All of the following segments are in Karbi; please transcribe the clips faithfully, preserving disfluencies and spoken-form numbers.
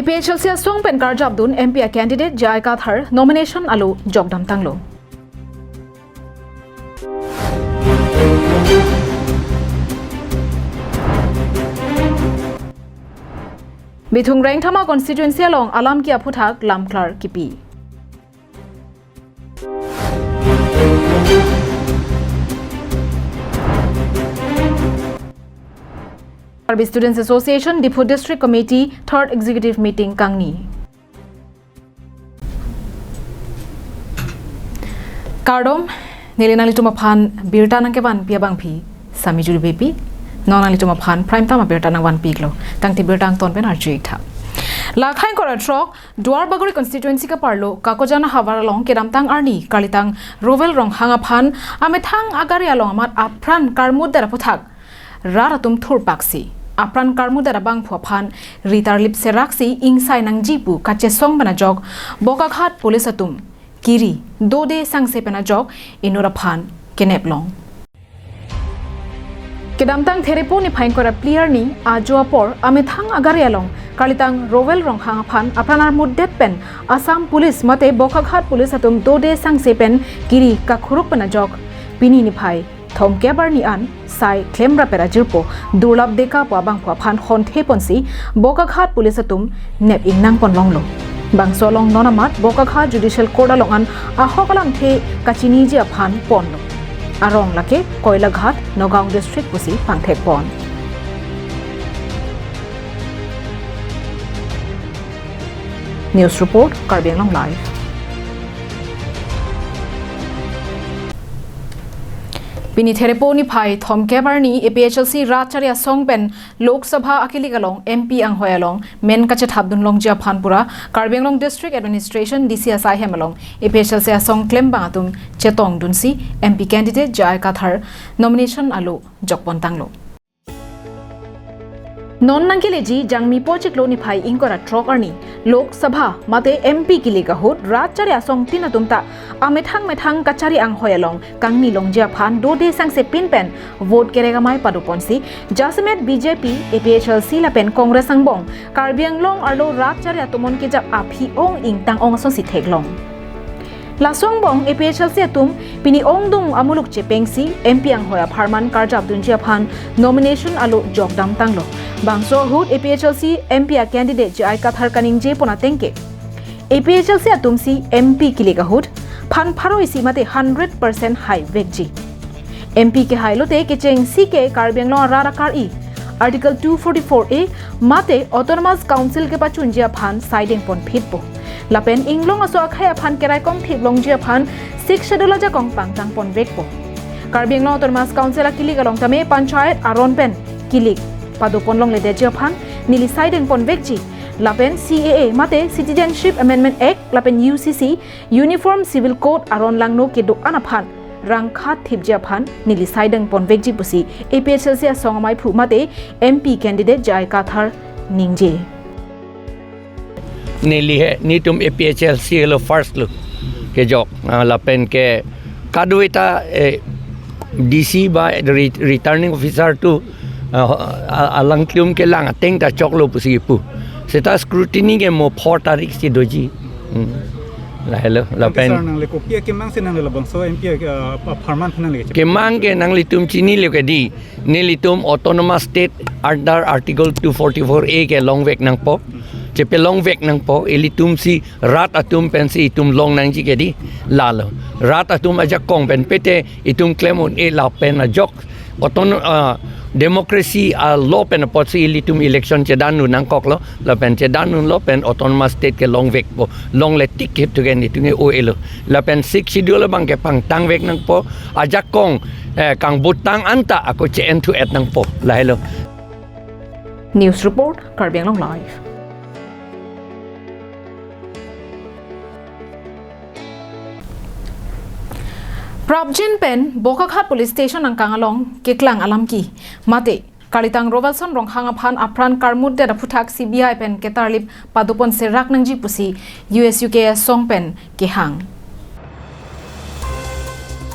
APHLC asong pen karjapdun MP a candidate J I Kathar nomination alo jokdamtanglo. Bithung Rengthama constituency along alam ki aphuthak lamklar kipi. Karbi Students Association Diphu District Committee third Executive Meeting kangni. Kardom, neli nanglitum aphan birta nangkevanpi abangpi Sami Juri Beypi. Non nanglitum aphan prime time abirta nangvanpiklo. Tangte birta angton pen arju-ik tha. Lakhain kora throk, Duarbagori constituency kaparlo Kakojan ahavar along kedamtang arni karlitang Rowel Ronghang aphan amethang agari along amat apran karmutdet aphuthak rat atum thurpaksi apran karmutdet abangphu aphan ritar lip seraksi ingsai nangji pu kachesong pen ajok Bokaghat police atum kiri dode sangse pen ajok inut aphan keneplong. Kedamtang Therepo niphai ingkoi ra phli arni ajo apor amethang agari along karlitang Rowel Ronghang aphan apran armutdet pen Assam Police mate Bokaghat Police atum dode sangse pen kiri kakhuruk pen ajok pini niphai thomkep arni an sai klemrap ra jirpo Durlab Deka pu abangphu aphan honthe ponsi Bokaghat Police atum nep ingnang ponlonglo. Bangso along non amat Bokaghat Judicial Court along an ahok alamthe kachiniji aphan ponlo. Arong lake Koilaghat, Nagaon District pusi pangthek pon. News report, Karbi Anglong Live. Pini Therepo niphai thomkep arni APHLC rat chari asong pen Lok Sabha akilik along MP anghoi along men kachethapdun longji aphan pura Karbi Anglong District Administration D C asai hem along APHLC asong klembang atum chetongdunsi MP candidate J I Kathar nomination alo jokpontanglo. Non nangkeleji Jangmi pochiklo niphai ingkoi ra throk arni Lok Sabha mate MP kilik ahut rat chari asong tin atum ta amethang methang kachari anghoi along kangni longji aphan dode sangse pin pen vote kerek amei padoponsi jasemet BJP, APHLC lapen Congress angbong Karbi Anglong arlo rat chari atum on kejap aphi ong ingtang ong asonsi theklong. Laso angbong APHLC atum pini ongdung amuluk chepengsi MP anghoi apharman karjapdunji aphan nomination alo jokdamtanglo. Bangso ahut APHLC MP a candidate J I Kathar kaningje pon atengke, APHLC atumsi MP kilik ahut phan pharo isi mate hundred percent haivekji. MP kehai lote kechengsi ke Karbi Anglong arat akari Article two forty-four A mate Autonomous Council kepachunji aphan saideng ponphitpo. Lapen inglong aso akhei aphan keraikom thiplongji aphan Sixth Schedule ajakong pangtang ponvekpo. Karbi Anglong Autonomous Council akilik along tame panchayat aron pen kilik padoponlongledetji aphan neli saideng ponvekji. Lapen CAA mate Citizenship Amendment Act lapen UCC, Uniform Civil Code aron langno kedo-an aphan rangkhat thipji aphan neli saideng ponvekji pusi APHLC asong amaiphu mate MP candidate J I Kathar ningje. Neli he, netum APHLC lo first lo kejok, ah, lapen ke kadokave ta, eh, DC ba re-, returning officer tu, ah, a-, alangtum kelang ateng ta choklo pusi pu. Seta scrutiny ke mo four tarik si doji. Hmm. Lahelo, lapen sir, nangle kopi akemang si nangle labangso MP, uh, apharman aphan nangle kechep- kemang ke nanglitum chinilo ke di. Nelitum Autonomous State under Article two forty-four A ke longvek nangpo. Chepelongvek nangpo, ilitumsi rat atum pensi itum long nangji ke di. Lalo rat atum ajakong pen pete itum klem un-e lapen ajok. Auton-, ah, democracy a-law pen apotsi ilitum election chedandun nangkoklo, lapen chedandunlo pen Autonomous State ke longvekpo, longle tik hip tu ke netum ke o-elo. Lapen Sixth Schedule abang ke pangtangvek nangpo, ajakong, eh, kangbutang anta ako che-en thu-et nangpo, lahelo. News report, Karbi Anglong Live. Prapjin pen Bokaghat Police Station angkang along keklang alam ki mate karlitang Rowelson Ronghang aphan apran karmutdet aphuthak CBI pen ketarlip padopon serak nangji pusi USUK asong pen kehang.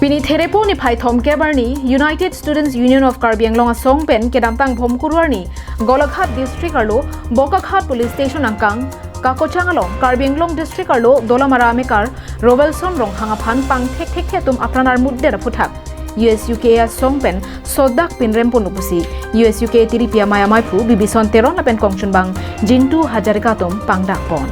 Pini Therepo niphai thomkep arni United Students Union of Karbi Anglong asong pen kedamtang Bhomkuru arni Golaghat District arlo Bokaghat Police Station angkang Kakochang along Karbi Anglong District arlo Dolamara amekar Rovelson Ronghang aphan pangthekthekthe atum apran armutdet aphuthak U S U K A asong pen sodak pinrem ponlo pusi U S U K A tiripi amei amaiphu Bibison Teron lapen kongchunbang Jintu Hazarika atum pangdakpon.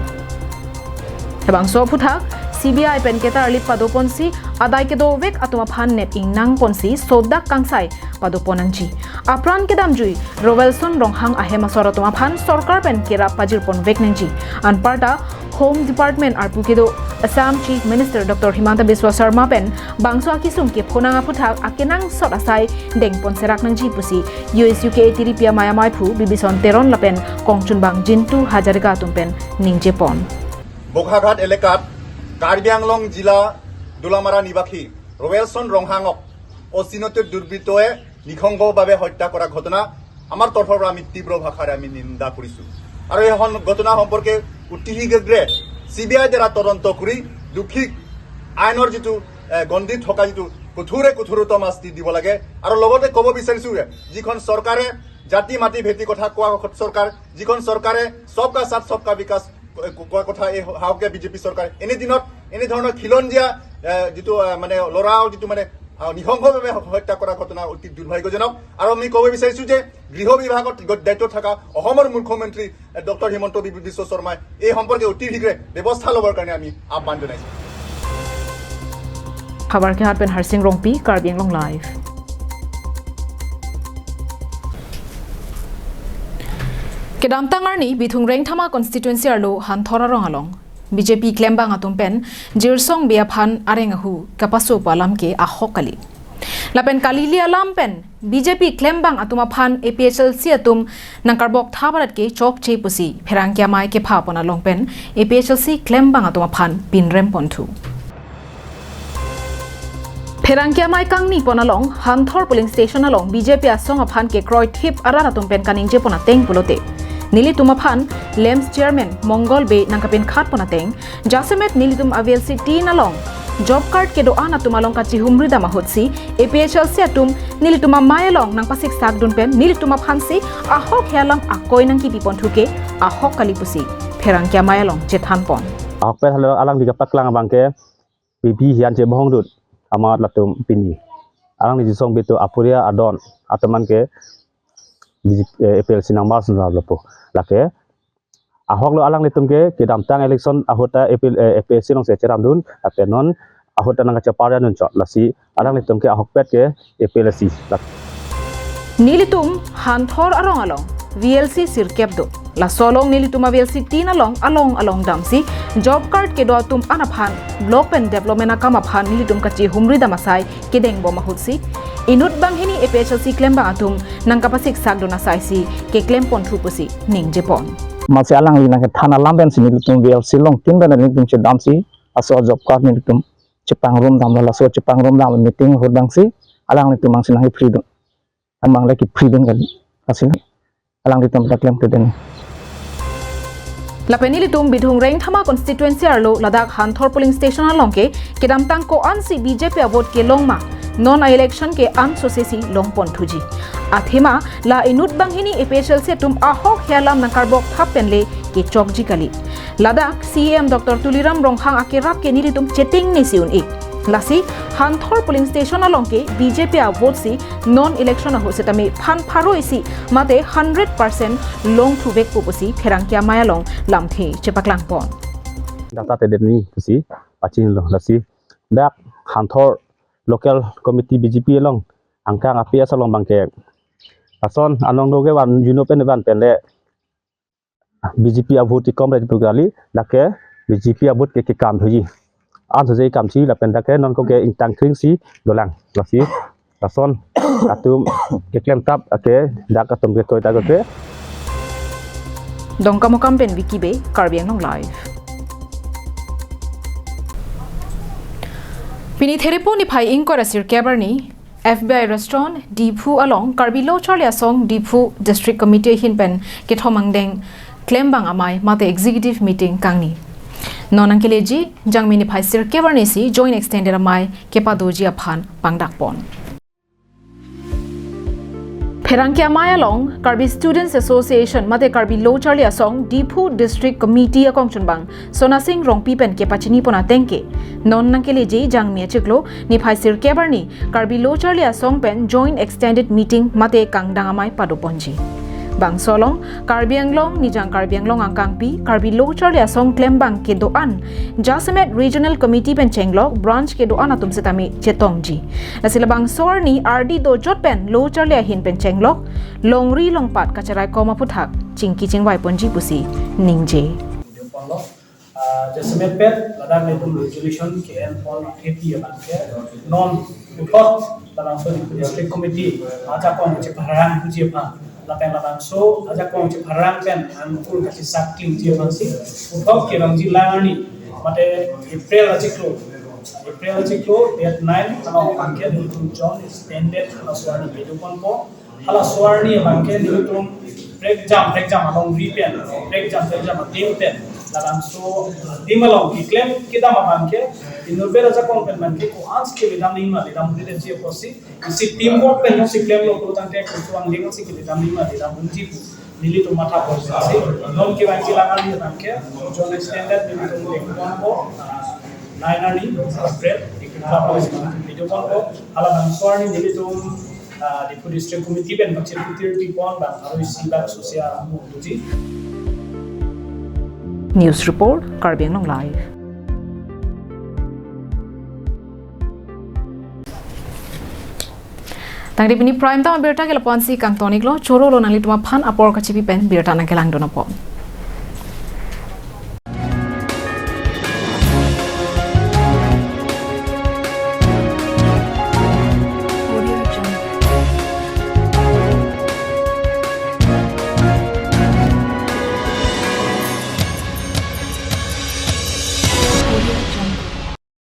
Labangso aphuthak C B I pen ketarlip padoponsi adai kedovek atum aphan nep ingnangponsi sodak kangsai padopon nangji. Apran kedamjui Rovelson Ronghang ahem asor atum aphan sorkar pen kerap pajirponvek nangji. Anparta Home Department arpu kedo Assam Chief Minister Doctor Himanta Biswa Sarma pen bangso akesung kepho nang aphuthak akenangsot asai dengpon serak nangji pusi U S U K A tiripi amei amaiphu Bibison Teron lapen kongchunbang Jintu Hazarika atum pen ningjepon. Bokaghat এলেকাত কাৰ্বি আংলং জিলা দোলামাৰা নিবাসী ৰৱেলছন ৰংহাঙক অচিনাক্ত দুৰ্বৃত্তই নৃশংসভাৱে হত্যা কৰা ঘটনা আমাৰ তৰফৰ পৰা আমি তীব্ৰ ভাষাৰে আমি নিন্দা কৰিছো। আৰু এই সন-, ঘটনা সম্পৰ্কে অতি শীঘ্ৰে চি বি আই দ্বাৰা তদন্ত কৰি দোষীক আইনৰ যিটো, এ, গণ্ডিত থকা যিটো কঠোৰে কঠোৰতম শাস্তি দিব লাগে। আৰু লগতে ক'ব বিচাৰিছো যে যিখন চৰকাৰে জাতি মাটি ভেটি কথা কোৱা চৰকাৰ, যিখন চৰকাৰে সবকা সাথ সবকা বিকাশ ক-, কোৱা কথা এই হাউকে বিজেপি চৰকাৰে এনে দিনত এনেধৰণৰ খিলঞ্জীয়া, এ, যিটো, এ, মানে ল'ৰাও যিটো মানে, আ, নৃশংসভাৱে হ-, হত্যা কৰা ঘটনা অতি দুৰ্ভাগ্যজনক। আৰু আমি ক'ব বিচাৰিছো যে গৃহ বিভাগত গ-, দায়িত্ব থকা অসমৰ মুখ্যমন্ত্ৰী, এ, ডক্টৰ হিমন্ত বি-, বিশ্ব শৰ্মাই এই সম্পৰ্কে অতি শীঘ্ৰে ব্যৱস্থা ল'বৰ কাৰণে আমি আহ্বান জনাইছো। Habar kehat pen Harsing Rongpi, Karbi Anglong Live. Kedamtang arni Bithung Rengthama constituency arlo Hanthor arong along B J P klembang atum pen Jirsong Bey aphan areng ahu kapasopo alam ke ahok kali. Lapen kalili alam pen B J P klembang atum aphan A P H L C atum nangkarbok thabarat ke chokche pusi pherangke amei kephapon along pen A P H L C klembang atum aphan pinrem ponthu. Pherangke amei kangnipon along Hanthor polling station along B J P asong aphan kekroithip arat atum pen kaningjepon ateng pulote, nelitum aphan LAMPS chairman Mongol Bey nangkapinkhatpon ateng, jasemet nelitum a-V L C tin along job card kedo-an atum along kachihumri dam ahutsi A P H L C atum nelitum amei along nangpasiksak dun pen nelitum aphansi ahok he alam akoi nangkipi ponthu ke ahok kali pusi pherangke amei along chethanpon. Ahokpet halo alangli kapaklang abang ke P P hian chebohong dut amat latum pini. Alangli Jirsong Bey atum apuria adon atum an ke B J P, eh, A P H L C nangmar sundar lapu. Lake ahok lo alanglitum ke kedamtang election ahut ta A P H L, eh, A P H L C alongsi cheram dun, lapen non ahut ta nangkachepar dun chot. Lasi alanglitum ke ahokpet ke A P H L C. Lak- Nelitum Hanthor arong along V L C sirkep do. Laso along nelitum a-V L C tin along along along damsi job card kedo atum an aphan block pen development akam aphan nelitum kachihumri dam asai kedeng bom ahutsi inut banghini A P H L C klembang atum nangkapasiksak dun asaisi keklem ponthu pusi ningjepon. Amatsi alangli nangkethan alam pensi nelitum V L C along tin pen nelitum chedamsi laso job card nelitum chepangrum damlo, laso chepangrum dam meeting ahut dangsi alanglitum angsi nangkepri dun. Amang lake free dun kali. Asin alanglitum ta klem kredeng. Lapen nelitum Bithung Rengthama constituency arlo ladak Hanthor polling station along ke kedamtang ko-ansi B J P avote kelong ma, non a-election ke ansose si long ponthuji. Athema la inut banghini A P H L C atum ahok he alam nangkarbok thap pen le kechokji kali. Ladak C E M Doctor Tuliram Ronghang akerap ke nelitum chetingnesi un-e. Lasi Hanthor polling station along ke B J P avote si non election ahut setame phan pharo isi mate hundred percent longthuvekpo pusi pherangke amei along lamthe chepaklangpon. Data te den ni pusi pachinilo, lasi dak Hanthor local committee B J P along angkang A P S along abang ke lason anong doge van juno pen van pen le B J P avote ikom re pu kali, lake B J P avote ke kekam thuji. Ansose kamsi lapen lake non ko ke ingtang kringsi dolang. Lasi lason atum keklem tap ake dak atum ke koi ta ke. Dongkamukam pen Vicky Bey, Karbi Anglong Live. Pini Therepo niphai ingkoi ra sirkep arni F B I restaurant Diphu along Karbi Lo Charli Asong Diphu District Committee ahin pen kethom angdeng klembang amei mate executive meeting kangni. Non nangkeleji Jangmi niphai sirkep arni si joint extended amei kepadoji aphan pangdakpon. Pherangke amei along Karbi Students Association mate Karbi Lo Charli Asong Diphu District Committee akongchunbang Sonasing Rongpi pen kepachini pon ateng ke non nangkeleji Jangmi achiklo niphai sirkep arni Karbi Lo Charli Asong pen joint extended meeting mate kangdang amei pado ponji. Bangso along Karbi Anglong, Nijang Karbi Anglong angkangpi Karbi Lo Charli Asong klembang kedo-an jasemet Regional Committee pen chenglok branch kedo-an atum setame chetongji. Lasi labangso arni ardi dojot pen Lo Charli ahin pen chenglok longri longpat kacherai kom aphuthak chingki chingvai ponji pusi ningje. Ah, jasemet pen ladak nelitum resolution ke-en pon akheti abangke non puthot labangso District Committee ajakong chepharang puji aphan, lapen labangso ajakong chepharang pen angkur kachisak klingji aphansi puthot kevangji lang arni mate April achiklo, April achiklo date nine along abangke nelitum joint extended halaso arni pado ponpo. Halaso arni abangke nelitum prekjam prekjam alongri pen, prekjam prekjam adim pen labangso adim along keklem kedam abangke inut ber ajakong pen abangke ko-an si keledam nangji ma ledam unji apotsi, isi teamwork pen jongsi klemlo pulo tangte koson angdeng si keledam nangji ma ledam unji pu nelitum matha ponsi non kevangji lang arni abangke joint extended nelitum pado ponpo, ah, nine arni April, pado ponpo, halabangso arni nelitum ah, Diphu District Committee pen bangchir kutir tipon bang aroi si bang sosial mu tuji. News report, Karbi Anglong Live. Tangte pini prime time abirta ke lapu-ansi kangtoniklo, choro lo nanglitum aphan apor kachepi pen birta nangkelangdun apot.